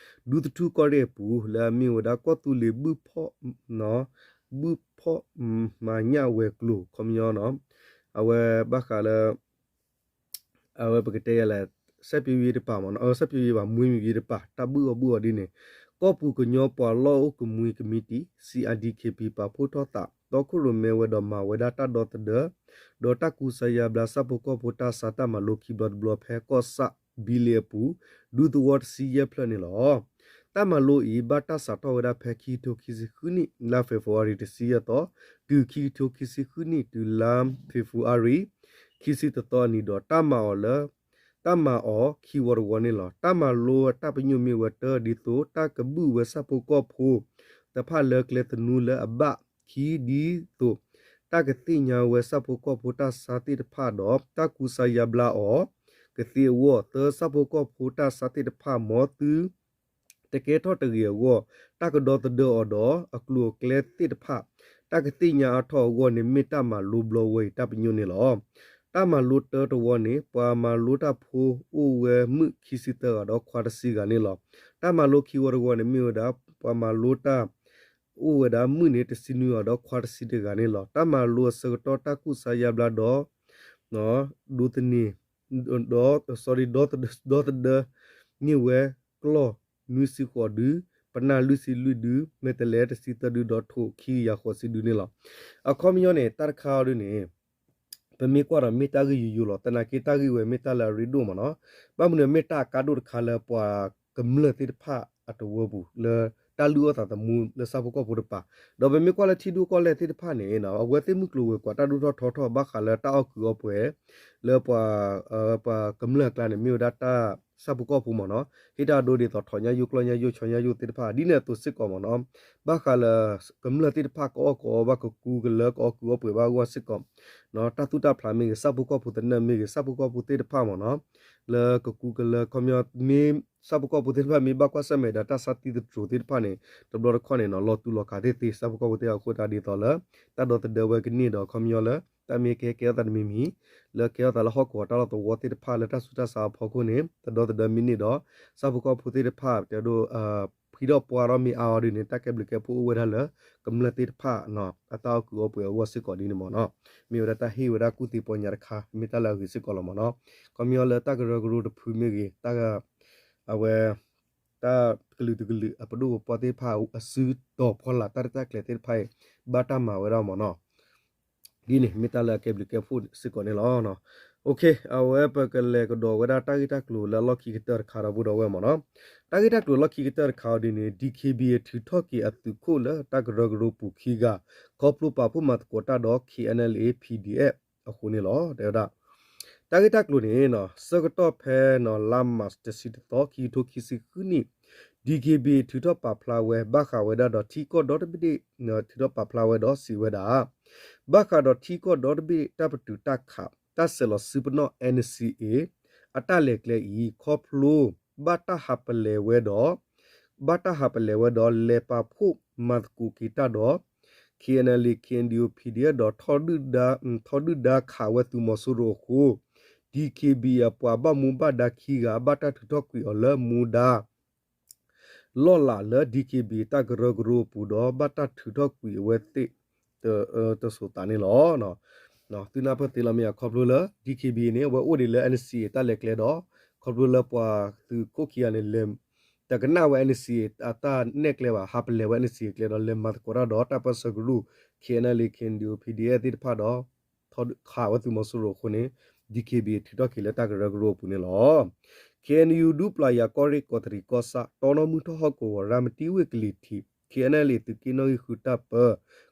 ဒူသထူၣ်ကီၢ်ရ့ၣ်အပူၤ လၢအမ့ၢ်ဝဲဒၣ်ကီၢ်သူလ့ၤဘုၣ်ဖီၣ် ဘုၣ်ဖီၣ်မၤညၣ်ဝဲၤကျိၤ ခီပညီနီၤ အဝဲဘၣ်ဃးလၢ အဝဲပကတဲယဲလဲၣ် စဲးပယီၤတပၤမ့ၢ်နီၤ စဲးပယီၤဘၣ် မှံမံၤယ့ၢ်တပၤ တၢ်ဘုၣ်အီၣ်ဘုၣ်အီၤဒ်န့ၣ် ကီၢ်ပူၤကညီပှၤလီၢ်အိၣ်ကမှံကမံးတံာ် C R D K P ပာ်ဖှိၣ်ထီၣ်သး တီခိၣ်ရိၣ်မဲဝဲဒီးမၤဝဲဒၣ်တၢ်ဒီသဒၢ ဒီးတၢ်ကူစါယါဘျါဆၣ်ဖိကီၢ်ဖိတၢ်ဆါတၢ်မၤလိခံဘျီတဘျီဖဲကီၢ်ဆၣ်ဘံလ့အပူၤ ဒူသဝီတဆံယဲၢ်ဖျၢၣ်န့ၣ်လီၤ. တၢ်မၤလိအံၤ ဘၣ်တၢ်စးထီၣ်ဝဲဒၣ်ဖဲခံကထိခံဆံဃုနံၣ် လါ February တဆံယဲၢ်သီ တုၤခံကထိခံဆံဃုနံၣ် တုၤလါ February ခံဆံတသီအနံၤဒီး တၢ်မၤအီၤလၢတၢ်မၤအီၤခံဝီတဝီန့ၣ်လီၤ. တၢ်မၤလိအတၢ်ပညိၣ်မ့ၢ်ဝဲတၢ်ဒ်သိး တၢ်ကဘုၣ်ဝဲဆၣ်ဖိကီၢ်ဖိတဖၣ်လၢကျဲသနူလၢအဘၣ် ခံဒ်သိး တၢ်ကသ့ၣ်ညါဝဲဆၣ်ဖိကီၢ်ဖိတၢ်ဆါသ့ၣ်တဖၣ်ဒီး တၢ်ကူစါယါဘျါအီၤကသ့အဂီၢ် သၢ ဆၣ်ဖိကီၢ်ဖိတၢ်ဆါသ့ၣ်တဖၣ် မ်သုတကဲထီၣ်တဂ့ၤအဂီၢ် တၢ်ကဒီသဒၢအီၤဒီးအကျိၤအကျဲသ့ၣ်တဖၣ် တၢ်ကသ့ၣ်ညါအါထီၣ်အဂီၢ်န့ၣ် မ့ၢ်တၢ်မၤလိဘျီဝဲအံၤတၢ်ပညိၣ်န့ၣ်လီၤ. တၢ်မၤလိတၢတဝီန့ၣ် ပှၤမၤလိတၢ်ဖိအိၣ်ဝဲမုၣ်ခံဆံသၢဂၤဒီးခွါတဆံဂၤန့ၣ်လီၤ. တၢ်မၤလိခံဝီတဝီန့ၣ်မ့ၢ်ဝဲဒၣ် ပှၤမၤလိတၢ် အိၣ်ဝဲဒၣ်မုၣ်န့ၣ်တဆံနွံဂၤဒီးခွါတဆံတဂၤန့ၣ်လီၤ. တၢ်မၤလိအဆၢကတီၢ်တၢ်ကူစါယါဘျါဒီး ဒိးသန့ၤ ဒီး sorry ဒီသဒၢ န့ၢ်ဝဲကျီၢ်နွံဆံဃိးဒု ပနၢ်လွံၢ်ဆံလွံၢ်ဒု မဲာ်တဲးလဲးတဆံသၢဒု ဒီးထိၣ်ခံကယၤဃိးဆံဒုန့ၣ်လီၤ. အခီပညီန့ၣ် တၢ်တခါအီၤဒ်န့ၣ် ပမ့ၢ်ကွၢ်ဒီးမ့ၢ်တၢ်ဂ့ၢ်ယိယိလီၤ. သနာ်က့တၢ်ဂ့ၢ်ဝဲမ့ၢ်တၢ်လၢအရ့ဒိၣ်မ့ၢ်နီၤ. ဘၣ်မနုၤမ့ၢ်တၢ်အကါဒိၣ်တခါလၢပှၤကမျၢၢ်သ့ၣ်တဖၣ်အတဝၢပူၤ လၢတၢ်လုၢ်အီၣ်သးသမူလၢဆၣ်ဖိကီၢ်ဖိတပၤ ဒီးပမ့ၢ်ကွၢ်လၢထံဒိၣ်ကီၢ်လဲၢ်သ့ၣ်တဖၣ်န့ၣ် အဝဲသ့ၣ်မုၢ်ကျိၤဝဲၤကွာ်တၢ်ဒိၣ်ထီၣ်ထီထီၣ်ဘၣ်ဃးလၢတၢ်အီၣ်ကုးအီပှဲၤ လၢပှၤ ပှၤကမျၢၢ်အကျါန့ၣ် မ့ၢ်ဝဲဒၣ်တၢ်ဆၣ်ဖိကီၢ်ဖိမ့ၢ်နီၤ ဟ့ၣ်တၢ်ဒိဒ်သိးထီၣ်ညၣ်ယိၣ်ကျီၢ်ညၣ်ယိၣ် ဆီညၣ်ယိၣ်သ့ၣ်တဖၣ် ဒ်န့ၣ်အသိးစ့ၢ်ကီးမ့ၢ်နီၤ ဘၣ်ဃးလၢ ကမျၢၢ်သ့ၣ်တဖၣ်ကအီၣ်ကအီဘၣ် ကကူကလၢကအီၣ်ကုးအီပှဲၤဘၣ်အဂီၢ်စ့ၢ်ကီး တၢ်သူၣ်တၢ်ဖျးမ့ၢ်ဂ့ၤ ဆၣ်ဖိကီၢ်ဖိသနၢၣ်မ့ၢ်ဂ့ၤ ဆၣ်ဖိကီၢ်ဖိသ့ၣ်တဖၣ်မ့ၢ်နီၤ လၢကကူကလၢ ခီပညီမ့ၢ် ဆၣ်ဖိကီၢ်ဖိသ့ၣ်တဖၣ်မ့ၢ်ဘၣ်ကွၢ်ဆၢၣ်မဲာ်ဒီးတၢ်ဆါသံသတြိာ်သ့ၣ်တဖၣ်န့ၣ် တဘျီတခီၣ်န့ၣ်နီၤ လီၤတူာ်လီၤကာ်သ့ၣ်သ့ ဆၣ်ဖိကီၢ်ဖိသ့ၣ်အဃိသတးဒ်သိးလၢ တၢ်ဒီသဒၢဝဲကန့ၢ်ဒီး ခီပညီလၢ တၢ်မ့ၢ်ကဟဲကဲထီၣ်သးတမံၤမံၤ လၢကဲထီၣ်သးလၢဟီၣ်ကဝီၤတၢ်လီၢ်သဝီသ့ၣ်တဖၣ်လၢတၢ်ဆူးတၢ်ဆါအဖီခိၣ်န့ၣ် တဒီသဒၢမ့ၢ်န့ၢ်ဒီး ဆၣ်ဖိကီၢ်ဖိသ့ၣ်တဖၣ် တဲဒိ ဖှံထီၣ်ပှၢ်ထီၣ်မ့ၢ်အါအီၤဒ်န့ၣ် တၢ်ကဲဘျုးကဲဖှိၣ်အိၣ်ဝဲဒၣ်လၢ ကမျၢၢ်သ့ၣ်တဖၣ် အတၢ်အီၣ်ကုးအီပှဲၤအဂီၢ်စ့ၢ်ကီးဒ်န့ၣ်မ့ၢ်နီၤ. မ့ၢ်ဝဲဒၣ်တၢ်ဟ့ၣ်ဝဲဒၣ်ကူၣ်သ့ပီညါတခါ မ့ၢ်တၢ်လၢအဂ့ၤစ့ၢ်ကီးလီၤမ့ၢ်နီၤ. ခီပညီလၢတၢ်ကရၢကရိတဖုမ့ၢ်ဂ့ၤ တၢ် အဝဲ တၢ်ကလုာ်တကလုာ်အပဒိၣ်ပပှၢ်သ့ၣ်တဖၣ်အစုတီၤဖီလာ်တၢ်ရဲၣ်တၢ်ကျဲၤသ့ၣ်တဖၣ်အံၤ ဘၣ်တၢ်မၤဝဲဒၣ်မ့ၢ်နီၤ. ဒ်န့ၣ်မ့ၢ်တၢ်လၢအကဲဘျုးကဲဖှိၣ်စ့ၢ်ကီးန့ၣ်လီၤ. အဝဲပကလဲၤကဒီးဝဲဒၣ်တၢ်ဂ့ၢ်တၢ်ကျိၤလၢအလီၢ်ခံကတၢၢ်တခါဒီပုၢ်ဒီဝဲၢ်မ့ၢ်နီၤ. တၢ်ဂ့ၢ်တၢ်ကျိၤလီၢ်ခံကတၢၢ်တခါအီၤဒ်န့ၣ် DKBA ထုးထီၣ်က့ၤအသုးခိၣ်လၢတၢ်ကရၢကရိပူၤခံဂၤ ခီဖျိပာ်ဖှိၣ်မၤသကိးတၢ်ဒီး KNLA PDF အဃိန့ၣ်လီၤ. တဲဝဲဒၣ် တၢ်ဂ့ၢ်တၢ်ကျိၤန့ၣ် ဆၢကတီၢ်ဖဲ လါမးတဆံတသီ ခံကထိခံဆံဃုနံၣ် DKBA ထုးထီၣ်ပာ်ဖျါဝဲ ဘၣ်ဃးဝဲဒၣ်ဒီးထံကီၢ်ဒီတဘ့ၣ် ထုးထီၣ်ပာ်ဖျါဝဲဒီးစံးဝဲဒၣ် ဘၣ်ဃးဒီးထံကီၢ်ဒီတဘ့ၣ်တၢ်ပတုာ်တၢ်ခး တၢ်ဆဲးလီၤစုပနီၣ် NCA အတၢ်လဲၤကျဲအံၤ ခီဖျိ ဘၣ်တၢ်ဟးပလဲၤဝဲဒီး ဘၣ်တၢ်ဟးပလဲၤဝဲဒီး လဲၤပာ်ဖှိၣ်မၤသကိးက့ၤတၢ်ဒီး KNLA KNDO PDF ဒီး ထီဒုၣ်ဒါခးဝဲသုးမီၤစိရိၤအဃိ DKBA အပှၤဘၣ်မူဘၣ်ဒါခံဂၤ ဘၣ်တၢ်ထုးထီၣ်ကွံာ်အီၤလၢမူဒါ လီၢ်လၤလၢ DKBA တၢ်ကရၢကရိအပူၤဒီး ဘၣ်တၢ်ထုးထီၣ်ကွံာ်အဝဲသ့ၣ် တစိၤသးန့ၣ်လီၤ. သုနၢ်ပၢၢ်သ့လီၤမ့ၢ်ဧါ ခီဖျိလၢ DKBA န့ၣ် အဝဲအိၣ်ဒံးလၢ NCA တၢ်လဲၤကျဲဒီး ခီဖျိလၢပှၤသုးခိၣ်ခံဂၤန့ၣ် လဲၤ တကနၣ်ဝဲ NCA အတၢ်နဲၣ်ကျဲဘၣ် ဟးပလဲၤဝဲ NCA ကျဲဒီး လဲၤမၤသကိးတၢ်ဒီးတၢ်ပၢၢ်ဆၢကရူၢ် KNLA KNDO PDF သ့ၣ်တဖၣ်ဒီး ခးဝဲသုးမီၤစိရိၤအဃိန့ၣ် DKBA ထုးထီၣ်က့ၤလၢတၢ်ကရၢကရိအပူၤန့ၣ်လီၤ. KNU ဒူပျၤယၤကီၢ်ရ့ၣ်ကီးတရံးကီၢ်ဆၣ် တီနီၢ်မုၢ်ထီၣ်ဟီၣ်ကဝီၤ ရၤမတံဝ့ၢ်ကလံၤထံး KNLA သုးက့နီၣ်ဂံၢ်ဃုတၢ်ပၢ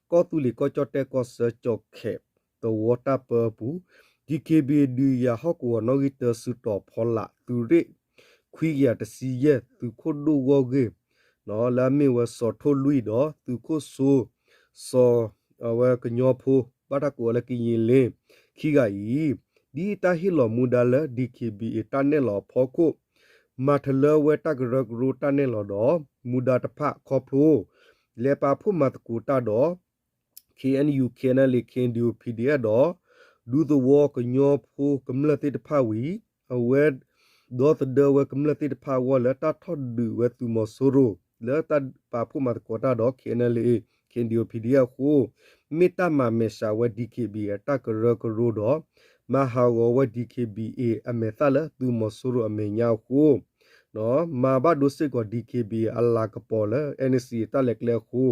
ကီၢ်သူလ့ၤကီၢ်ကၠီၣ်တဲၣ်ကီၢ်ဆၢကၠီၤခဲးသဝီတၢ်ပၢအပူၤ DKBA ဒုးယၤဟီၣ်ကဝီၤနီၣ်ဂံၢ်တၢ စုတီၤဖီလာ်သုးရ့ၣ် ခွံကယၤတဆံယဲၢ် သုးခိၣ်ဒိၣ်ဂီၢ်ဂ့ၢ် လၢအမ့ၢ်ဝဲစီၤထိၣ်လွံၢ်ဒီး သုးခိၣ်စိ စီၤ အဝဲကညီဖိ ဘၣ်တၢ်ကိးအီၤလၢကယ့လ့ ခံဂၤအံၤ ဒ်တၢ်ဟ့ၣ်လီၤမူဒါလၢ DKBA တၢ်နဲၣ်လီၤအဖီခိၣ် မၤထလၢဝဲတၢ်ကရၢကရိတၢ်နဲၣ်လီၤဒီး မူဒါတဖၣ်ခီဖျိ လဲၤပာ်ဖှိၣ်မၤသကိးတၢ်ဒီး KNU KNLA KNDO PDF ဒီး ဒူသဝီကညီဖိကမျၢၢ်သ့ၣ်တဖၣ်ဝံၤ အဝဲ ဒီသဒၢဝဲကမျၢၢ်သ့ၣ်တဖၣ်အဂီၢ်လၢတၢ်ထီၣ်ဒုးဝဲသုးမီၤစိရိၤ လၢတၢ်ပာ်ဖှိၣ်မၤသကိးတၢ်ဒီး KNLA KNDO PDF အဃိ မ့ၢ်တၢ်မၤမဲာ်ဆှးဝဲ DKBA အတၢ်ကရၢကရိဒီး မၤဟးဂီၤဝဲ DKBA အမဲာ်သၣ်လၢသုးမီၤစိရိၤအမဲာ်ညါအဃိ မၤဘၣ်ဒိစ့ၢ်ကီး DKBA အလၤကပီၤလၢ NCA တၢ်လဲၤကျဲအဃိ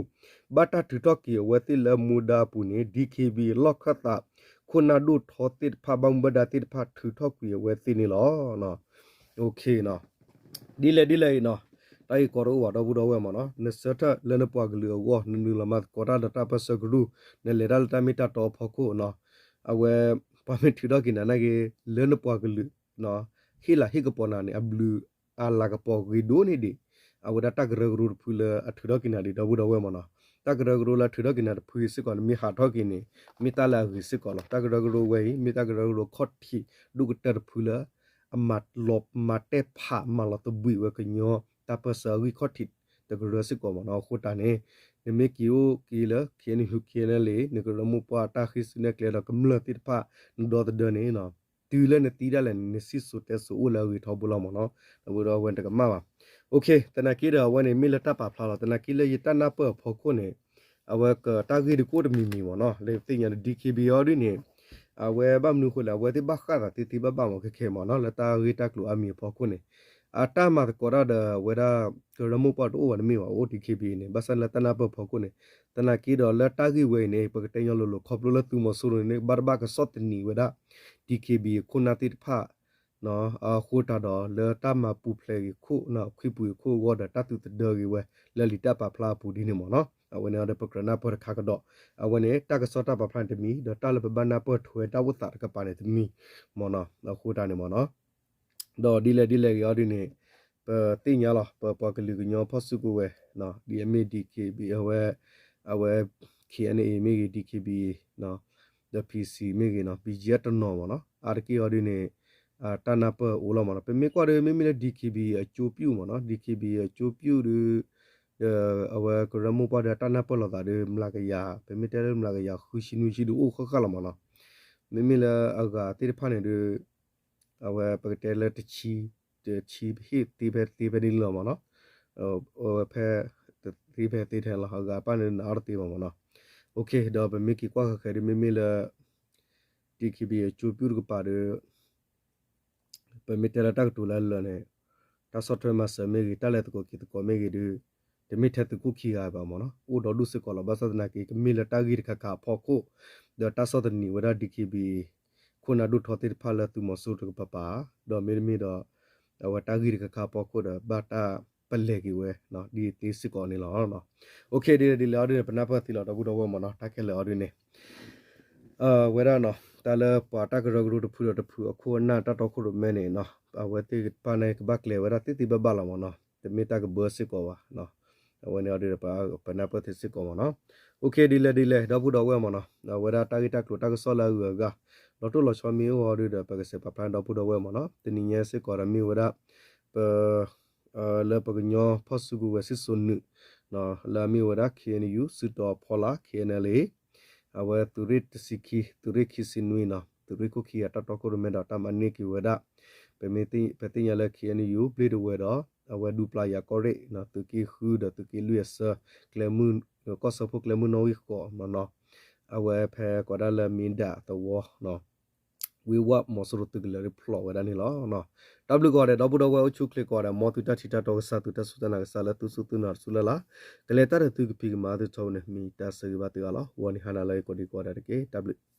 ဘၣ်တၢ်ထုးထီၣ်က့ၤအဝဲသ့ၣ်လၢမူဒါအပူၤန့ၣ် DKBA လီၢ်ခၢၣ်သး ခိၣ်နၢ်ဒိၣ်ထီသ့ၣ်တဖၣ် ဘၣ်မူဘၣ်ဒါသ့ၣ်တဖၣ် ထုးထီၣ်ကွံာ်အဝဲသ့ၣ်န့ၣ်လီၤ. ဒ်လဲၣ်ဒ်လဲၣ်အံၤနီၤ တၢ်ဂ့ၢ်ကီတအိၣ်ဘၣ် ဒီပုၢ်ဒီဝဲၢ်မ့ၢ်နီၤ နဆၢထၢၣ်လၢနပှၤကလုာ်အဂီၢ် နနုာ်လီၤမၤသကိးတၢ်ဒီးတၢ်ပၢၢ်ဆၢကရူၢ် နလဲၤတၢ်လၢတၢ်မ့ၢ်တၢ်တီအဖီခိၣ်နီၤ အဝဲ ပှၤမ့ၢ်ထုးထီၣ်က့ၤနၤနာ်က့ လၢနပှၤကလုာ် ဟ့ၣ်လၤဟ့ၣ်ကပီၤနၤန့ၣ် အဘျုးအလၤကပီၤဂ့ၤဒိၣ်န့ၢ်ဒံး အဝဲဒၣ်တၢ်ကရၢကရိတဖုလၢအထုးထီၣ်က့ၤနၤဒံး ဒီပုၢ်ဒီဝဲၢ်မ့ၢ်နီၤ တၢ်ကရၢကရိလၢအထုးထီၣ်က့ၤနၤတဖုစ့ၢ်ကီးန့ၣ် မ့ၢ်ဟးထီၣ်က့ၤန့ၣ် မ့ၢ်တၢ်လၢအဂ့ၤစ့ၢ်ကီးလီၤ. တၢ်ကရၢကရိဝဲအံၤ မ့ၢ်တၢ်ကရၢကရိခီၣ်ထံးဒိၣ်ကတၢၢ်တဖုလၢ အမၤလီၤမၤတဲာ်ဖး မၤလီၤသဘှံးဝဲကညီတၢ်ပၢၢ်ဆၢအဂံၢ်ခီၣ်ထံးတကရၢစ့ၢ်ကီးမ့ၢ်နီၤ. အဃိတၢ်န့ၣ် နမ့ၢ်က့ၤအိၣ်က့ၤလၢ KNU KNLA နကရၢမိၢ်ပှၢ်တၢ်ဃ့စုနဲၣ်ကျဲဒီးကမျၢၢ်သ့ၣ်တဖၣ် နဒီသဒၢန့ၣ် တုၤလၢနသံဒၣ်လဲာ်န့ၣ် နစံၣ်စိၤတဲစိၤအိၣ်လၢအဂ့ၤထီဘိလီၤမ့ၢ်နီၤ. ဒီပုၢ်ဒီဝဲၢ်တကမၣ်ဘၣ်. သနာ်က့ဒီးအဝဲန့ၣ် မ့ၢ်လၢတၢ်ပာ်ဖျါလီၤ. သနာ်က့လၢယတၢ်နၢ်ပၢၢ်အဖီခိၣ်န့ၣ် အဝဲကတၢ်ဂ့ၢ်တကအိၣ်တမံၤမံၤမ့ၢ်နီၤ လၢသ့ၣ်ညါဒီး DKBA အီၤဒ်န့ၣ် အဝဲဘၣ်မနုၤအဃိလဲၣ် အဝဲသ့ၣ်ဘၣ်ဃးသးသ့သ့ဘၣ်ဘၣ်မ့ၢ်ခဲခဲမ့ၢ်နီၤ လၢတၢ်ဂ့ၢ်တၢ်ကျိၤအါမံၤအဖီခိၣ်န့ၣ် အတၢ်မၤသကိးတၢ်ဒီးအဝဲဒၣ် ကရၢမိၢ်ပှၢ်တအိၣ်ဘၣ်တမ့ၢ်ဘၣ် အိၣ် DKBA န့ၣ် ဘၣ်ဆၣ်လၢတၢ်နၢ်ပၢၢ်အဖီခိၣ်န့ၣ် သနာ်က့ဒီးလၢတၢ်ဂ့ၢ်ဝဲအံၤန့ၣ် ပကတဲညီလိၤလိၤ ခီဖျိလၢသုးမီၤစိရိၤန့ၣ် ဘၣ်တဘၣ်ကဆီၣ်သနံးဝဲဒၣ် DKBA ခိၣ်နၢ်သ့ၣ်တဖၣ် အဃိတၢ်ဒီး လၢတၢ်မၤပူၤဖျဲးဂ့ၤခိၣ် ခွံပူၤဂ့ၤခိၣ်အဂီၢ်ဒီး တၢ်သုးသဒၢဂ့ၤဝဲ လၢလံာ်တၢ်ပာ်ဖျါအပူၤဒ်န့ၣ်မ့ၢ်နီၤ. အဝဲန့ၣ်ဒီးပကြၢးနၢ်ပၢၢ်တခါကဒီး အဝဲန့ၣ် တၢ်ကစီၣ်တၢ်ပာ်ဖျါန့ၣ်တမံၤ ဒီးတၢ်လၢပဘၣ်နၢ်ပၢၢ်ထွဲတၢ်အိၣ်သးတကပၤန့ၣ်တမံၤမ့ၢ်နီၤ. အဃိတၢ်န့ၣ်မ့ၢ်နီၤ ဒီးဒ်လဲၣ်ဒ်လဲၣ်ဂ့ၤအီၤဒ်န့ၣ် ပသ့ၣ်ညါလီၤ ပပှၤကလုာ်ကညီဖီၣ်စုကဝဲၤ ဒ်အမ့ၢ် DKBA အဝဲ အဝဲ KNA မ့ၢ်ဂ့ၤ DKBA ဒီး PC မ့ၢ်ဂ့ၤနီၤ BGF တနီၤမ့ၢ်နီၤ အါတက့ၢ်အီၤဒ်န့ၣ် တၢ်နၢ်ပၢၢ်အိၣ်လီၤမ့ၢ်နီၤ. ပမ့ၢ်ကွၢ်ဒီး မ့မ့ၢ်လၢ DKBA အကျိုးပြုမ့ၢ်နီၤ, DKBA အကျိုးပြုဒီး ဒီးအဝဲကရၢမိၢ်ပှၢ်ဒီး တၢ်နၢ်ပၢၢ်လိာ်သးဒီး မျးကယၤ, ပမ့ၢ်တဲလၢမျးကယၤဃုဆံနွံဆံဒီး အိၣ်ဃၣ်ဃၣ်လီၤမ့ၢ်နီၤ. မ့မ့ၢ်လၢအဂၤသ့ၣ်တဖၣ်န့ၣ်ဒီး အဝဲပကတဲလၢတဆံ, တဆံဟ့ၣ်သ့ဖဲသ့ဖဲန့ၣ်လီၤမ့ၢ်နီၤ. အဝဲဖဲ တသ့ဖဲသ့ထဲလီၤ, အဂၤပၣ်န့ၣ်နအီၣ်တသ့ဘၣ်မ့ၢ်နီၤ. ဒီးပမ့ၢ်က့ၤကွၢ်ဃဲၤဃဲၤဒီး မ့မ့ၢ်လၢ DKBA အကျိုးပြုတကပၤဒီး ပမ့ၢ်တဲလၢတၢ်ကတိၤလၢအလၢာ်န့ၣ် တၢ်ဆီၣ်ထွဲမၤစၢၤမ့ၢ်ဂ့ၤ, တၢ်လဲၤသကိးက့ၤသကိးမ့ၢ်ဂ့ၤဒီး တမ့ၢ်ထဲသုးခိၣ်ခံဂၤဘၣ်မ့ၢ်နီၤ, အိၣ်ဒီဒူၣ်စ့ၢ်ကီးလီၤ. ဘၣ်ဆၣ်သနာ်က့ ကမ့ၢ်လၢတၢ်ဂ့ၢ်တခါခါအဖီခိၣ် ဒီးတၢ်ဆီၣ်သနံးဝဲဒၣ် DKBA ခိၣ်နၢ်ဒိၣ်ထီသ့ၣ်တဖၣ်လၢသုးမီၤစိရိၤတကပၤပၤ, ဒီးမ့တမ့ၢ်ဒီး အဝဲတၢ်ဂ့ၢ်တခါခါအဖီခိၣ်ဒီး ဘၣ်တၢ်ပလဲၤက့ၤဝဲ ဒ်အသ့စ့ၢ်ကီးန့ၣ်လီၤ. ဒ်လဲၣ်ဒ်လဲၣ်အီၤဒ်န့ၣ် ပနၢ်ပၢၢ်သ့လီၤ ဒီပုၢ်ဒီဝဲၢ်မ့ၢ်နီၤ, တၢ်ခဲလၢာ်အီၤဒ်န့ၣ် ဝဲဒၣ်နီၤ တၢ်လၢပှၤတၢ်ကရၢကရိတဖုဒီးတဖုအခိၣ်အနၢ်တၢ်တီခိၣ်ရိၣ်မဲန့ၣ်နီၤ, အဝဲသ့ၣ်တဖၣ်န့ၣ် ကဘၣ်ကျဲၤဝဲဒၣ်သ့သ့ဘၣ်ဘၣ်လီၤမ့ၢ်နီၤ, တမ့ၢ်တၢ်ကဘၢစ့ၢ်ကီးဘၣ်. အဝဲန့ၣ်အီၤဒ်ဒီး ပနၢ်ပၢၢ်သ့စ့ၢ်ကီးမ့ၢ်နီၤ. ဒ်လဲၣ်ဒ်လဲၣ် ဒီပုၢ်ဒီဝဲၢ်မ့ၢ်နီၤ, အဝဲဒၣ်တၢ်ဂ့ၢ်တၢ်ကျိၤတၢ်ကစီၣ်လၢအဂုၤအဂၤ လီၤတိၢ်လီၤဆီမ့ၢ်အိၣ်အီၤဒ်ဒီး ပကစဲးပာ်ဖျါဒီပုၢ်ဒီဝဲၢ်မ့ၢ်နီၤ. တနံၤညါစ့ၢ်ကီးဒီးမ့ၢ်ဝဲဒၣ် ပ လၢပကညီဖီၣ်စုကဝဲၤစံၣ်စိၤနုာ် လၢအမ့ၢ်ဝဲဒၣ် KNU စုတီၤဖီလာ် KNLA အဝဲသုးရ့ၣ်တဆံခံ သုးရ့ၣ်ခံဆံနွံနီၤ, သုးရ့ၣ်ခိၣ်ခံဂၤတၢ်တီခိၣ်ရိၣ်မဲဒီး တၢ်မၤန့ၢ်က့ၤဝဲဒၣ် ပမ့ၢ်ပသ့ၣ်ညါလၢ KNU ဘျ့ဒဝဲၤဒီး အဝဲဒူပျၢ်ယၤကီၢ်ရ့ၣ် သုးက့ဃုဒီးသုးက့လွံၢ်အဆၢ ကျဲမုၢ် ကီၢ်စၢဖှိၣ်ကျဲမုၢ်နီၣ်ဂံၢ်ဃီမ့ၢ်နီၤ, အဝဲဖဲကိးဒၣ်လၢမ့ၢ်ဒၣ်သဝီ ဝ့ၢ်ဝၣ်မီၤစိရိၤသုးကလၢၤဒ်ဖျိးဝဲဒၣ်န့ၣ်လီၤ. တၢ်ဘျုးကိးဂၤဒဲး ဒီပုၢ်ဒီဝဲၢ်အိၣ်ဆူၣ်အိၣ်ချ့ကိးဂၤဒဲး မ်သုတၢ်ထံၣ်တၢ်တီကစၢ်သုတၢ်စူၢ်တၢ်နာ်ကစၢ်လၢသုစူၢ်သုနာ်တစူၢ်လၢ်လၢ် ကလဲၤတၢ်ဒီးသုကဖံးကမၤသုထီဘိန့ၣ် မ့ၢ်တၢ်ဆၢဂ့ၤဘၣ်သုအါလီၤ. ဂီၤနံၤဟါနၤလၢအဂ့ၤကိးဒံကိးဂၤဒဲးတက့ၢ်. တၢ်ဘျုး